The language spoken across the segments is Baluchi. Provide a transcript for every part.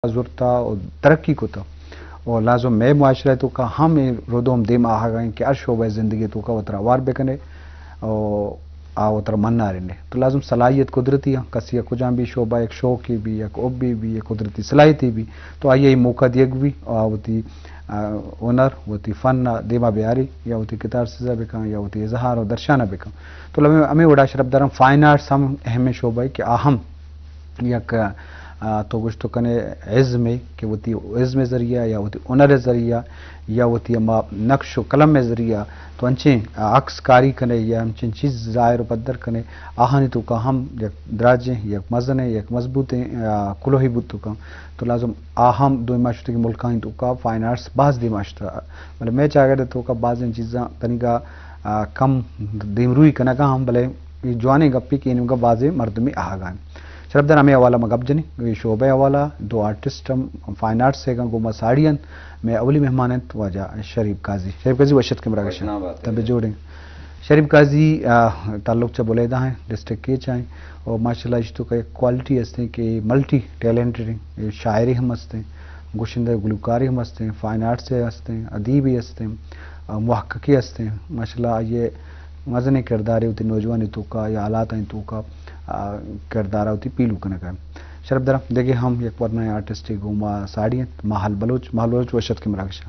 زرتا و ترقی کتا، و لازم مئے معاشرہ توکا ہم اے ردوم دیم آہگا ایں کہ ہر شعبہ زندگی توکا وترا ہوار بکنے و آ وترا منارنے۔ تو لازم صلاحیت قدرتی ایں، کسی ءَ کجام بھی شعبہ، یک شوقے بھی، یک حبے بھی، یک قدرتی صلاحیتے بھی، تو آئی ءَ موقع دیگ بھی، آ وتی، آ، ہنر، وتی فن ءَ دیما بیاری، یا وتی کتارسز ءَ بکن، یا وتی اظہار و درشان ءَ بکن۔ تو لازم ہمے وڑا شرپ دارم، فائن آرٹس ہم اہمیں شعبہ اے کہ آ ہم یک، آ، تو گوشت کنے ازمے کہ وتی ازم ذریعہ یا وتی ہنر ذریعہ یا وتی ہما نقش و قلم ذریعہ تو انچیں، آ، عکس کاری کنے یا انچیں چیز ظاہر و پدر کنے، آہانی توکا ہم یک دراجیں، یک مزنیں، یک مضبوطیں، آ، کلوہی بوت کن۔ تو لازم آ ہم دوئیں ماشتگی ملکانی توکا فائن آرٹس باز دیما شتا۔ بلے مئے چاگرد توکا بازیں چیزاں تنیگا، آ، کم دیمروئی کنگا ہم، بلے اے جوانیں گپے کہ اے نیمگا بازیں مردمے آہگا انت۔ شرپدار، ہمے حوالہ ما گپ جنیں، اے شعبہ حوالہ دو آرٹسٹ ہم فائن آرٹس ءِ گوں ما ساڑی انت۔ مئے اولی مہمان انت واجہ شریف قاضی۔ شریف قاضی وش اتکے مراگش ءَ۔ وش نام بات ئے۔ تب جوڑیں۔ شریف قاضی، آ، تعلق چہ بلیدہ ایں، ڈسٹرکٹ کیچ ءَ ایں، اور ماشاءاللہ ایشی توکا یک کوالٹی ہستیں کہ ملٹی ٹیلنٹڈ ایں، اے شاعرے ہم ہستیں، گشندہ گلوکارے ہم ہستیں، فائن آرٹس ءِ ہستیں، ادیبے ہستیں، آ، محققے ہستیں۔ ماشاءاللہ آئی ءِ مزنیں کردارے وتی نوجوانی توکا یا حالاتانی توکا، آ، کردارا وتی پیلو کنگا۔ شرپدار، دگہ ہم یک ورنائیں آرٹسٹے گوں ما ساڑی انت، ماہل بلوچ۔ ماہل بلوچ وش اتکے مراگش ءَ۔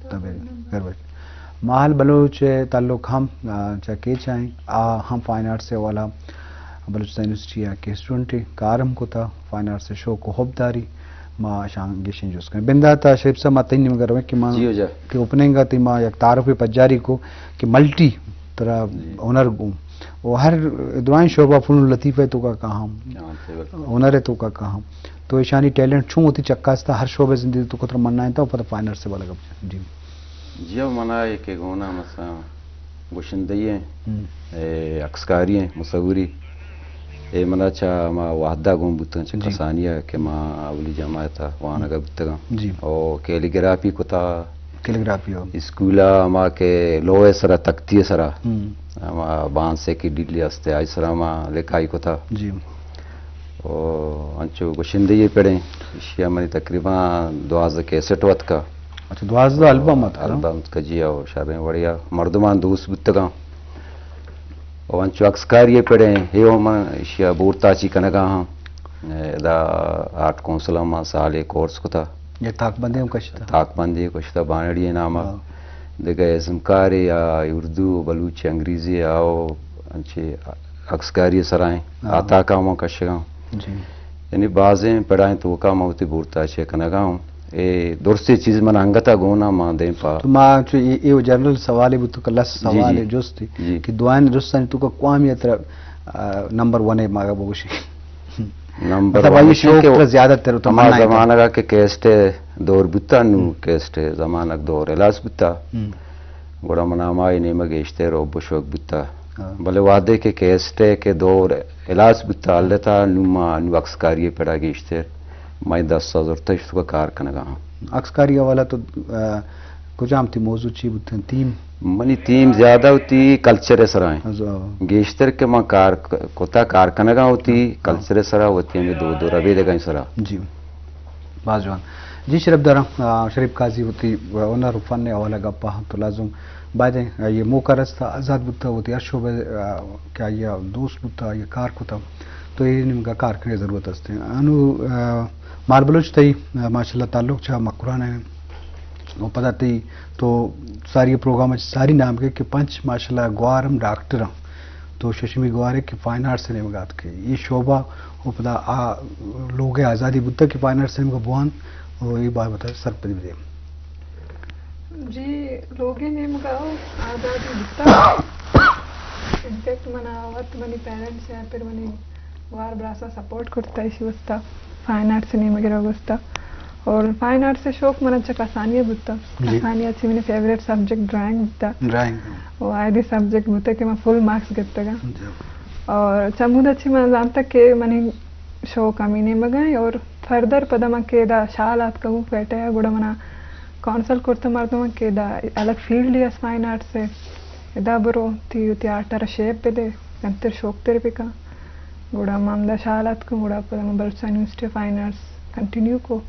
تبے گربت۔ ماہل بلوچ ءِ تعلق ہم، آ، چہ کیچ ءَ ایں، آ ہم فائن آرٹس ءِ حوالہ بلوچستان یونیورسٹی ءَ کہ اسٹوڈنٹے، کار ہم کتا، فائن آرٹس ءِ شوق و حب داری۔ ما اشاں گیشیں جست کنیں۔ بندات ءَ شریف صاحب، ما تئی نیمگا رویں کہ ما جی ہو جا۔ کہ اوپننگ ءَ تئی ما یک تعارفے پجاری کو کہ ملٹی ترا جی۔ ہنر گوں و ہر درائیں شعبہ، فنون لطیفہ ءِ توکا کاہاں، ہاں، صحیح بات۔ ہنر ءِ توکا کاہاں۔ تو ایشانی ٹیلنٹ چون وتی چکاستا ہر شعبہ زندگی توکا ترا منائینتا و پدا فائن آرٹس ءِ حوالہ گپ جن۔ جی۔ جی، او منا اے کہ گونا مثلاً گشندہی ایں، ہم۔ اے عکسکاری ایں، مصوری۔ اے منا چہ ہما وہدا گون بوتاں، چہ جی۔ کسانی ءَ کہ ما اولی جماعت ءَ وانگ ءَ بوتگاں۔ جی۔ او کیلیگرافی کتا۔ کیلیگرافی ہو۔ اسکول ءَ ہما کہ لوہ ءِ سرا، تختی ءِ سرا، ہم۔ ہما بانس ءِ کہ ڈیلی ہستے، آئی سرا ہما لکھائی کتا۔ جی۔ او انچو گشندہی پڑیں، ایشی ءَ منی تقریباً دوازدہ کیسٹ وتکا۔ اچھا، دوازدہ البم اتکا؟ البم اتکا جی، او شریں وڑیا مردمان دوست بوتگاں۔ او انچو عکسکاری پڑیں، اے ہم من ایشی ءَ بورتاچی کنگا ہاں۔ ادا آرٹ کونسل ءَ ما سالے کورس کتا۔ یا تاکبندی ہم کشتا؟ تاکبندی کشتا، بانڑی ءِ نام ءَ۔ ہاں۔ دگہ ازمکارے یا اردو، بلوچی، انگریزی، آ او انچے عکسکاری سرائیں۔ ہاں۔ آ تاکا ہم کشگاں۔ جی۔ یعنی بازیں پڑائیں توکا ما وتی بورتاچی کنگا ہوں۔ اے درستی چیز من انگتا گونا ما دیم پا۔ تو ما چو اے، اے جنرل سوالے بوت کہ لس جی، سوالے جی۔ جستی جی۔ کہ دوائیں جستانی توکا کوامی ترا، آ، نمبر ون ءَ ما بگوشی؟ نمبر مطلب، ون آئی ءِ شوق کہ ترا زیادہ تر تو ہما منائیں۔ زمانگ ءَ کہ کیسٹ ءِ دور بوتا، نو ہم۔ کیسٹ ءِ زمانگ دور ہلاس بوتا۔ ہم۔ گڑا من ہمائی نیمگ گیشتر حب و شوق بوتا۔ ہاں۔ بلے وہدے کہ کیسٹ ءِ کہ دور ہلاس بوتا، التا نو ما نو عکسکاری پڑا گیشتر مئے دست ءَ زرتا، اشتگا کار کنگا ہاں۔ عکسکاری حوالہ تو، آ، کجام تئی موضوع چی بوتن؟ تھیم؟ منی تھیم زیادہ وتی کلچر ءِ سرا ایں۔ ازو۔ گیشتر کہ من کار ک-، کتا، کار کنگا وتی ہاں۔ کلچر ءِ سرا، وتی ہمیں دود و ربیدگانی سرا۔ جی۔ باز جوان۔ جی شرپدار، آ، شریف قاضی وتی ہنر و فن ءِ حوالہ گپا تو لازم باید ایں، آ، اے موقع رستا، آزاد بوتا، وتی ہر شعبہ، آ، کہ آئی ءَ دوست بوتا، آئی ءَ کار کتا، تو اے نیمگا کار کنگ ضرورت است۔ انو، آ، ماہل بلوچ تئی، آ، ماشاءاللہ تعلق چہ مکران ءَ، و پدا تئی تو ساری پروگرام ءَ ساری نام کے کہ پنچ ماشاءاللہ گوار ہم ڈاکٹر ہم۔ تو ششمی گوارے کہ فائن آرٹس ءِ نیمگا اتکے۔ اے شعبہ و پدا آ لوگ ءِ آزادی بوتا کہ فائن آرٹس ءِ نیمگا بوان و اے بابت ءَ سرپدی بدے۔ جی، لوگ ءِ نیمگا آزادی بوتا۔ انفیکٹ منا وت منی پیرنٹس یا پھر منی گوار براسا سپورٹ کرتا، ایشی واسطہ فائن آرٹس ءِ نیمگا رو گوستا۔ اور فائن آرٹس ءِ شوق منا چہ کسانی ءَ بوتا۔ جی۔ کسانی ءَ چہ منی فیوریٹ سبجیکٹ ڈرائنگ بوتا۔ ڈرائنگ۔ و آئی دی سبجیکٹ بوتا کہ من فل مارکس گتگا۔ جی۔ اور چمودا چہ من زانتا کہ منی شوق ہمے نیمگا ایں اور فردر پدا من کہ ادا شال آتکگوں کوئٹہ ءَ، گڑا منا کونسل کرتا مردماں کہ ادا الگ فیلڈے است فائن آرٹس ءِ، ادا برو، تی، تی آرٹ ءَ را شیپ بدے، گنتر شوک تر بکن۔ گڑا ما ہمدا شال آتکوں، گڑا پدا ما Balochistan university of fine arts continue کو۔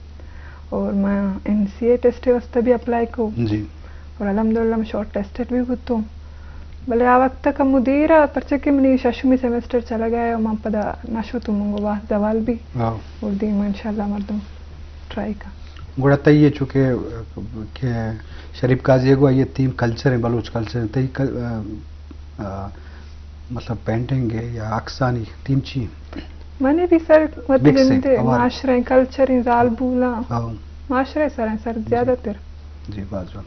اور من این سی اے ٹیسٹ ءِ واستہ بھی اپلائی کو۔ جی۔ اور الحمدللہ من شارٹ لسٹڈ بھی بوتوں۔ بلے آ وقت تک ہم مدیر ءَ، پرچہ کہ منی ششمی سیمسٹر چلگ ءَ، من پدا نہ شتوں، من گو وہد زوال بھی۔ ہاں۔ اور دیم انشاءاللہ مردم ٹرائی کا۔ گڑا تئی یہ چونکہ کہ شریف قاضی ءِ گو یہ تھیم کلچر ہے، بلوچ کلچر ہے، تئی کل-، آ، آ، مطلب پینٹنگ ہے یا عکسانی تھیم چی؟ منی بھی سر وتی مکس ہے، جندے ہوار۔ معاشرہ، کلچر، زال بولاں۔ ہاں۔ معاشرہ سر ہیں سر، جی۔ زیادہ تر۔ جی، باز جوان۔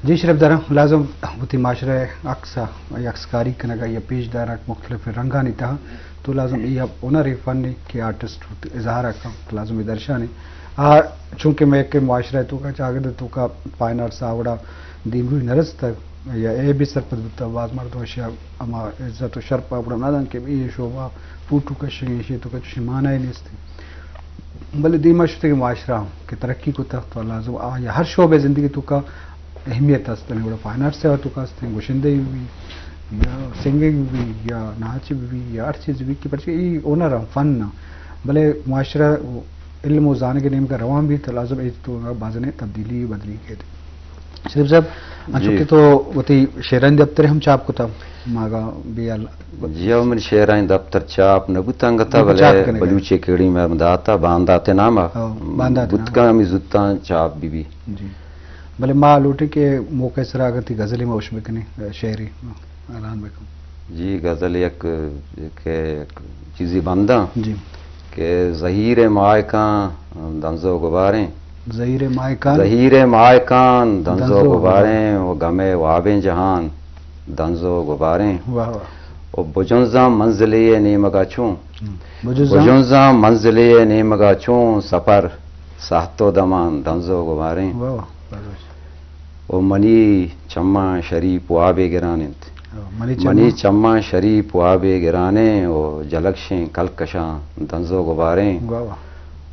جی، شرف داراں، لازم وتی معاشرہ عکس ءَ، عکس کاری کنگ ءَ یا پیش دارگ مختلف رنگانی تہا، تو لازم یہ ہنر فن کہ آرٹسٹ اظہار ءَ کن، تو لازم یہ درشانے۔ آ، چونکہ میں کہ معاشرہ تو کا، چاگرد تو کا فائن آرٹس آ وڑا دیمروی نہ رستگ، یا اے بھی سرپد بوتا، باز مردم اشیا ہما عزت و شرپ ءَ گڑا نہ دنت کہ اے شعبہ فوٹو کشگ ءَ، ایشی تو کچھ معنی ہی نیست۔ بلے دیما شتے کہ معاشرہ کہ ترقی کتا تو لازم آ یا ہر شعبہ زندگی تو کا اہمیت است، گڑا فائن آرٹس تو کا است، گشندہ بھی یا سنگنگ بھی یا ناچ بھی یا ہر چیز بھی کہ پرچہ ای ہنر فن نہ، بلے معاشرہ علم و زانگ نیمگا روان بھی تو لازم ای تو بازنے تبدیلی بدلی کے۔ شریف صاحب، انچو جی۔ کہ تو وتی شعرانی دفتر ہم چاپ کتا، ماگا بیال۔ جی، او من شعرانی دفتر چاپ نہ بوتا انگتا، بلے چاپ کنگا۔ بلوچ اکیڈمی میں داتا، باندات نام ءَ۔ او، باندات نام۔ بوتکا ہمی زوتاں چاپ بی بی۔ جی۔ بلے ما لوٹیں کہ موقع سرا اگر تی غزلے ما وش بکنیں، شعرے اعلان بکن۔ جی، غزل یک، یک، یک چیزی بنداں۔ جی۔ کہ زہیر ماہکاں دنز و گباریں۔ زہیر ماہکاں۔ زہیر ماہکاں دنز و دنز و گباریں، و غم وابیں جہان دنز و گباریں۔ واہ واہ۔ و بجنزاں منزلے نیمگا چون۔ ہم۔ بجنزاں۔ بجنزاں منزلے نیمگا چون، سفر سہت و دمان دنز و گباریں۔ واہ واہ۔ و منی چماں شریپ وابے گران انت۔ ہاں، منی چماں۔ منی چماں شریپ وابے گرانیں و جلکشیں کلکشاں دنز و گباریں۔ واہ واہ۔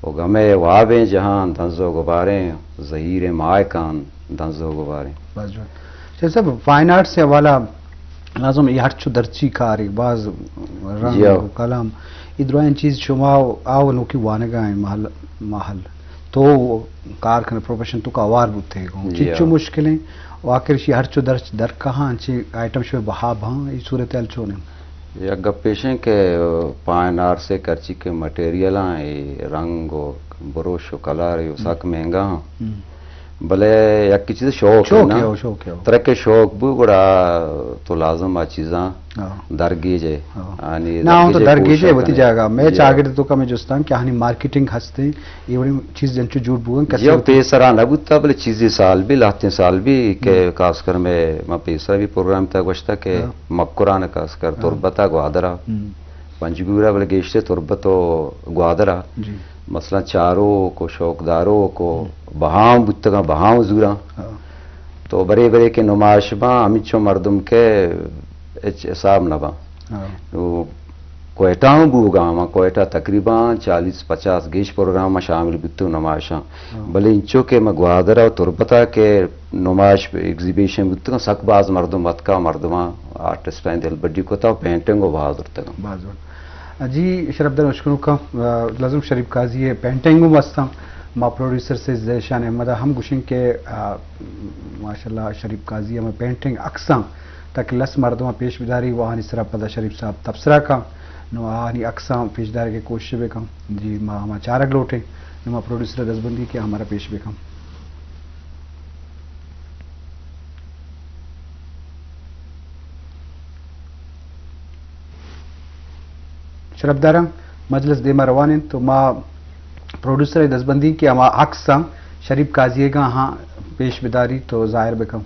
و غمے وابیں جہان دنز و گباریں، زہیریں ماہکان دنز و گباریں۔ بس جو۔ شیخ صاحب، فائن آرٹس سے حوالہ لازم یہ ہرچو درچی کاری، باز رنگ جی ہاں۔ و قلم، یہ درائیں چیز شما آو نوکی وانگا ہیں محل، محل۔ تو کار کنے پروفیشن تو کا اوار بوتے گو۔ جی چچو ہاں۔ مشکلیں و آخر شی ہرچو درچ درکہاں چی آئٹم شو بہا بہاں، یہ صورتحال چونیں؟ یک گپ ایش انت کہ فائن آرٹس ءِ کرچی کہ مٹیریل آں، اے رنگ و بروش و کلر و ہم۔ سک مہنگا آں۔ ہم۔ بلے یک چیز شوق شوق انت نا۔ ہے، شوق ہے۔ ترا کہ شوق بو گڑا تو لازم آ چیزاں ہاں۔ درگیج ئے۔ ہاں۔ آنی نہ، ہوں تو درگیج ئے، درگیج ئے، کوشاں وتی کنئے۔ جاگہ۔ میں جی۔ چاگرد تو کا میں جستاں کہ آنی مارکیٹنگ ہستے، اے وڑیں چیز انچو جوڑ بوگن، کسے جی، وتی پیسرا نہ بوتا، بلے چیزی سال بھی، لہتیں سال بھی کہ ہم۔ خاص کر میں، ما پیسرا بھی پروگرام تا گوشتا کہ ہاں۔ مکران خاص کر ہاں۔ تربتا گوادرا، ہم۔ پنجگورا، بلے گیشتر تربت و گوادرا۔ جی۔ مثلاً چاروک و شوقداروک و ہم۔ بہاؤں بوتگاں، بہاؤں زوراں۔ ہاں۔ تو برے برے کہ نمائش باں، ہمینچو مردم کہ ہچ حساب نہ باں۔ ہاں۔ نو کوئٹہ ہم بوگا، ما کوئٹہ تقریباً چالیس پچاس گیش پروگرام ما شامل بوتوں نمائشاں۔ ہاں۔ بلے انچو کہ ما گوادر و تربتا کہ نمائش ایگزیبیشن بوتگاں، سک باز مردم اتکا، مردماں آرٹسٹاں دلبڈی کتا و پینٹنگ و باز زرتگاں۔ باز زرت۔ جی، شرف دار اشکنوکاں، آ، لازم شریف قاضی ءِ پینٹنگ ہم استاں۔ ما پروڈیوسر سے ذیشان احمد ہم گوشیں کہ، آ، ماشاءاللہ شریف قاضی ہمیں پینٹنگ عکساں تاکہ لس مردماں پیش بداری و آنی سرا پدا شریف صاحب تبصرہ کن، نو آنی عکساں پیش دارگ ءِ کوشش بکن۔ جی، ما ہما چارگ لوٹیں، نو ما پروڈیوسر ءَ دزبندی کہ ہمارا پیش بکن۔ شرفداراں، مجلس دیما روان انت تو ما پروڈیوسر ءَ دزبندی کہ ہما عکساں شریف قاضی ءَ گا ہاں پیش بداری تو ظاہر بکن۔